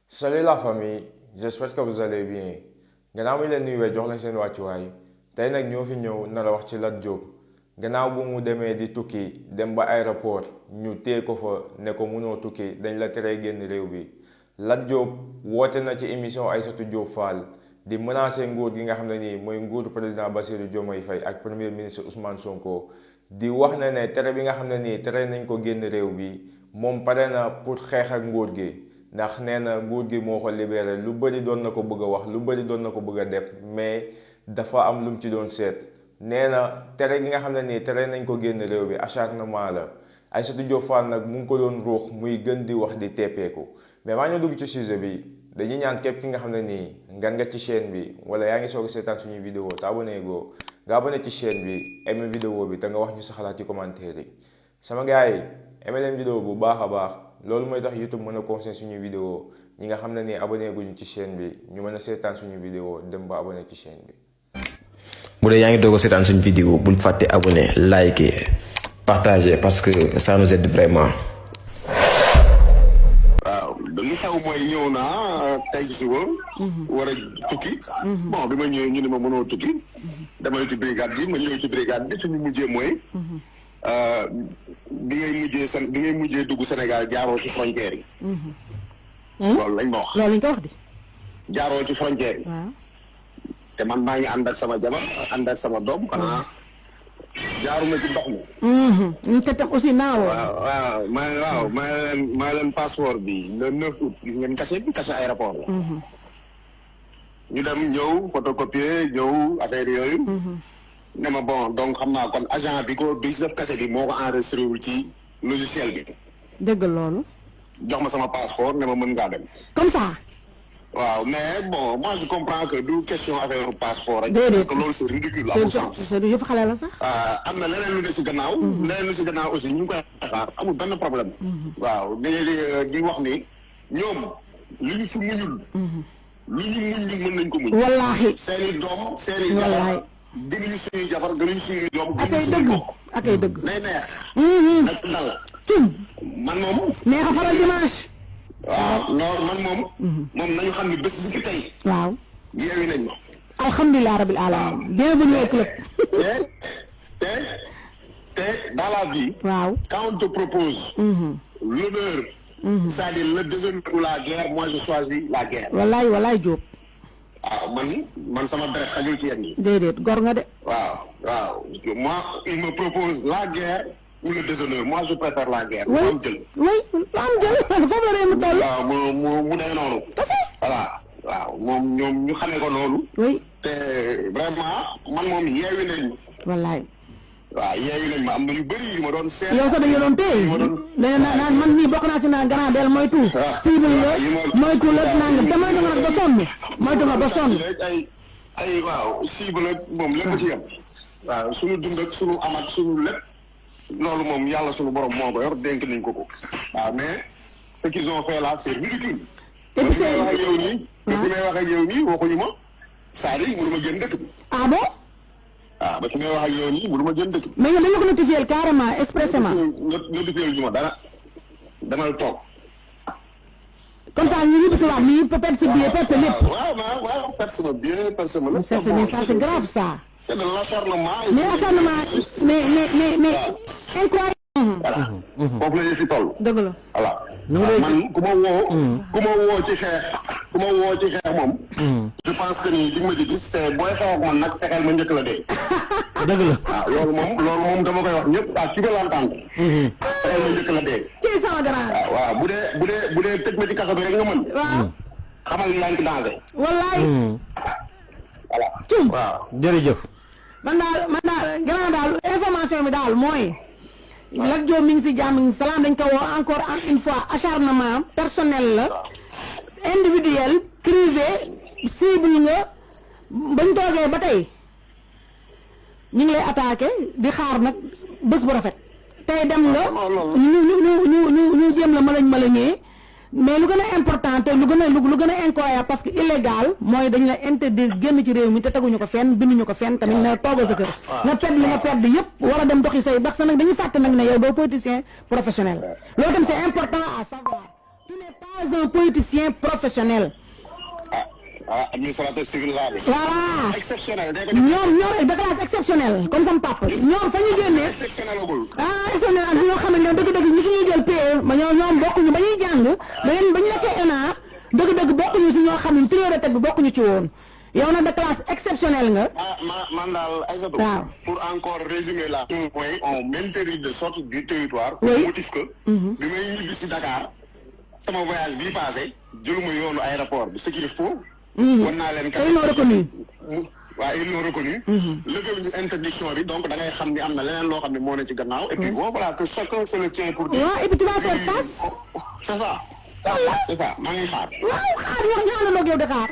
Salut la famille, j'espère que vous allez bien. Gannaaw mi leen nuyuwee jox leen seen wàccuwaay tey nag ñoo fi ñëw nar a wax ci Lat Diop gannaaw bu mu demee di tukki dem ba aéroport ñu téye ko fa ne ko mënoo tukki dañ la teree génn réew bi. Lat Diop woote na ci émission Aïssatou Diop Fall di menacer nguur gi nga xam ne nii mooy nguuru président Bassirou Diomaye Faye ak premier ministre Ousmane Sonko di wax na ne tere bi nga xam ne nii tere nañ ko génn réew bi moom pare na pour xeex ak nguur gi. ndax nee na nguur gi moo ko libéré lu bëri doon na ko bëgg a wax lu bëri doon na ko bëgg a def mais dafa am lu mu ci doon seet nee na tere gi nga xam ne nii tere nañ ko génn réew bi acharnement la Aïssatou Diop Fall nag mu ngi ko doon ruux muy gën di wax di teppeeku mais maa ñu dugg ci sujet bi dañuy ñaan képp ki nga xam ne nii ngan nga ci chaîne bi wala yaa ngi soog a seetaan suñuy vidéo te abonné go nga abonné ci chaîne bi aimé vidéo bi te nga wax ñu sa xalaat ci commentaire yi sama gars yi aimé leen vidéo bu baax a baax loolu mooy tax YouTube mën a conseiller suñu vidéo ñi nga xam ne nii abonné guñu ci chaîne bi ñu mën a seetaan suñu vidéo dem ba abonné ci chaîne bi. bu dee yaa ngi doog a seetaan suñu vidéo bul fàtte abonné liker partager parce que ça nous aide vraiment. waaw li xew mooy ñëw naa tey ci suba. war a tukki. bon bi ma ñëwee ñu ne ma mënoo tukki. damay ci brigade bi ma ñëw ci brigade bi suñu mujjee mooy. bi ngay mujjee dugg Sénégal jaaroo ci frontière yi. loolu lañ ma wax. loolu lañ ko wax di. jaaroo ci frontière yi. waaw. te man maa ngi ànd ak sama jabar ànd ak sama doom xanaa jaaruma ci ndox mi. ñu te tam aussi naawoo. waaw maa leen passeport bi le 9 août gis ngeen cachet bi cachet aéroport la. ñu dem ñëw photocopier ñëw affaire yooyu. ne ma bon donc xam naa kon agent bi ko bi def cachet bi moo ko enregistré wu ci logiciel bi. dëgg loolu. jox ma sama passeport ne ma mën ngaa dem. comme ça. waaw mais bon moi je comprends que du question affaire passeport rek. déedéet parce que loolu c'est ridicule amul sens. c'est yëfu xale la sax. am na leneen lu ne si gannaaw. leneen lu si gannaaw aussi ñu ngi koy xaar amul benn problème. waaw di wax ni ñoom li ñu fi muñul. lu ñu muñ ñun mën nañ ko muñ. wallaahi. seeni doom seeni jabar gënuñu suñuy jabar gënuñu suñuy doom. akay dëgg akay dëgg. nay neex. nag dal. man moom. neex a faral dimanche. waaw non man moom. moom nañu xam ne bés bu ci tey. waaw. yeewi nañ ma. alhamdulilah rabil alamin. bienvenue au club. te dans la vie. waaw. quand on te propose. l'honneur. c'est-à-dire le déshonneur ou la guerre moi je choisis la guerre. wallaay Diop. waaw man sama deret xajul ci yéen ñi. déedéet gor nga de. waaw moi il me propose la guerre ou le déshonneur moi je préfère la guerre. oui am jël. oui am jël foofu la mu toll. waaw mu demee noonu. voilà waaw moom ñoom ñu xamee ko noonu. oui. te vraiment man moom yeewi nañ ma. wallaay. waaw yeewi nañ ma am na yu bëri yu ma doon seet. yow sax dañu doon téye naan man nii bokk naa ci naan grand del moytu. cible la moytu la nangam te moytu nga nag ba sonn. moytu nga ba sonn. ay waaw cible ak moom lépp ci yem. waaw suñu dund ak suñu am ak suñu lépp. loolu moom yàlla suñu borom moo ko yor dénk nañ ko. waaw mais ce qu'ils ont fait là c'est ridicule. et puis may wax ak yow nii. ba fi may wax ak yow nii waxuñu ma. c'est-à-dire mënuma génn dëkk bi. ah bon. ba fi may wax ak yow nii mënuma génn dëkk bi. mais dañu ko notifié carrément expressément. notifié ñu ma dara. demal toog. comme ça ñu ñibbi si waat nii perte sa billet perte sa lépp. waaw perte sama billet perte sama lépp. ça c'est grave ça. c'est de l'acharnement. mais acharnement mais incroyable. voilà foofu la ñu si toll. dëgg la. voilà man ku ma woo ci xeex moom. je pense que ni di nga ma ci gis c'est booy xeex ak man nag fexeel ma njëkk la dee. dëgg la. waaw loolu moom dama koy wax ñëpp ah ci biir l'entente. fexeel ma njëkk la dee. ci sama grand. waaw bu dee tëj ma ci kaso bi rek nga mën. waaw. xamal ni yaa ngi ci danger. wallaay. voilà. waaw jërëjëf. man daal grand daal information bi daal mooy. Lat Diop mi ngi si jàmm mi ngi salaam dañ ko woo encore une fois acharnement personnel la individuel privé cible nga bañ toogee ba tey ñu ngi lay attaqué di xaar nag bés bu rafet tey dem nga ñu jéem la malañee mais lu gën a important te lu gën a incroyable parce que illégal mooy dañ la interdire génn ci réew mi te teguñu ko fenn binduñu ko fenn tamit na toogal sa kër nga perd li nga perd yëpp war a dem doxi say bax sa nag dañuy fàtte nag ne yow doo politicien professionnel loolu tam c'est important à savoir tu n'es pas un politicien professionnel. Administrateur civil laa de. Voilà. Exceptionnel. ñoom de classe exceptionnelle comme sama papa. ñoom fa ñu génnee. Exceptionnel agul. exceptionnel ak ñoo xam ne dëgg-dëgg ñi fi ñuy jël PE ba ñoom bokkuñu ba ñuy jàng ba ñu nekkee ENA dëgg-dëgg bokkuñu si ñoo xam ne priorité bi bokkuñu ci woon yow nag de classe exceptionnelle nga. man daal Aïssatou. waaw pour encore résumer la. point on m'interdit de sortir du territoire. oui motif que. bi may ñibbi si Dakar sama voyage bii passé jëluma yoonu aéroport bi ce qu'il faut. war naa leen ils l'ont reconnu. waaw ils l'ont reconnu. lëgal ñu interdiction bi donc da ngay xam ni am na leneen loo xam ne moo ne ci gannaaw. et puis bon voilà que chacun se le tient pour dire. waaw et puis tu vas faire face. c'est ça. c'est ça maa ngi xaar. waaw xaar wax ñu àndandoo ak yow Dakar.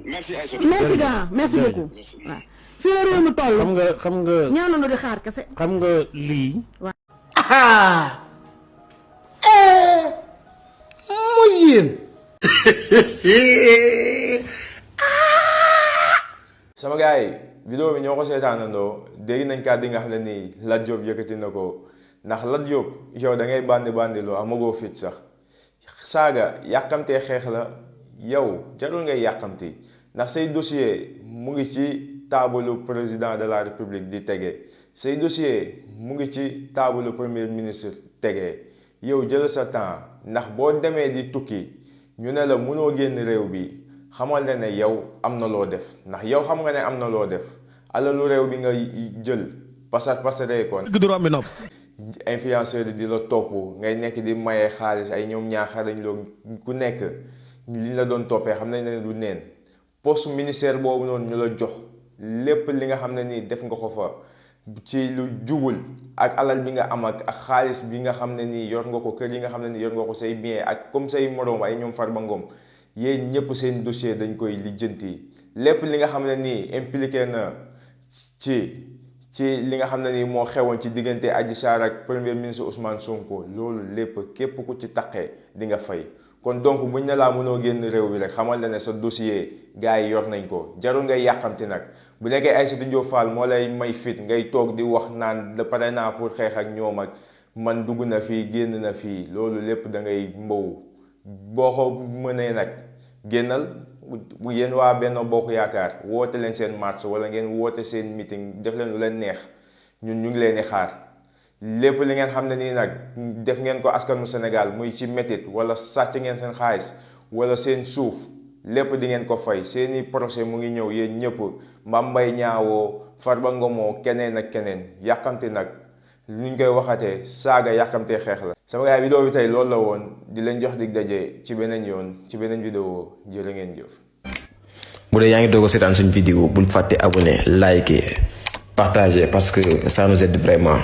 merci Aïssatou. merci grand merci beaucoup. waaw fii la réew mi toll. xam nga ñaanandoo di xaar kese. xam nga lii. mooy yéen. sama gars yi vidéo bi ñoo ko seetaanandoo dégg nañ kàddu yi nga xam ne nii Lat Diop yëkkati na ko ndax Lat Diop yow da ngay bandi loo amagoo fit sax saaga yàqamtee xeex la yow jarul ngay yàqamti ndax say dossier mu ngi ci taabalu président de la république di tege say dossier mu ngi ci taabalu premier ministre tege yow jël sa temps ndax boo demee di tukki ñu ne la mënoo génn réew bi xamal ne ne yow am na loo def ndax yow xam nga ne am na loo def alalu réew bi nga jël pasaree ko influenceur di la topp ngay nekk di maye xaalis ay ñoom ñaaxarañ loo ku nekk liñ la doon toppee xam nañ ne du neen poste ministère boobu noonu ñu la jox lépp li nga xam ne nii def nga ko fa ci lu jubul ak alal bi nga am ak xaalis bi nga xam ne nii yor nga ko kër yi nga xam ne nii yor nga ko say bien ak comme say moroom ay ñoom Farba Ngom yéen ñëpp seen dossier dañ koy lijjanti lépp li nga xam ne nii impliqué na ci li nga xam ne nii moo xewoon ci diggante Adji Sarr ak premier ministre Ousmane Sonko loolu lépp képp ku ci taqee di nga fay kon donc buñ ne laa mënoo génn réew bi rek xamal na ne sa dossier gars yi yor nañ ko jarul ngay yàqamti nag bu nekkee Aïssatou Diop Fall moo lay may fit ngay toog di wax naan da pare naa pour xeex ak ñoom ak man dugg na fii génn na fii loolu lépp da ngay mbow boo ko mënee nag génnal bu yéen waa Benno Bokk Yaakaar woote leen seen marche wala ngeen woote seen meeting def leen lu leen neex ñun ñu ngi leen di xaar lépp li ngeen xam ne nii nag def ngeen ko askanu Sénégal muy ci métit wala sàcc ngeen seen xaalis wala seen suuf lépp di ngeen ko fay seeni procès mu ngi ñëw yéen ñëpp Mame Mbaye Niang Farba Ngom keneen ak keneen yàqamti nag luñ koy waxatee saaga yàqamtee xeex la. sama gars vidéo bi tey loolu la woon di leen jox dig daje ci beneen yoon ci beneen vidéo jërë ngeen jëf. bu dee yaa ngi doog a seetaan suñ vidéo bul fàtte abonné liker partager parce que ça nous aide vraiment.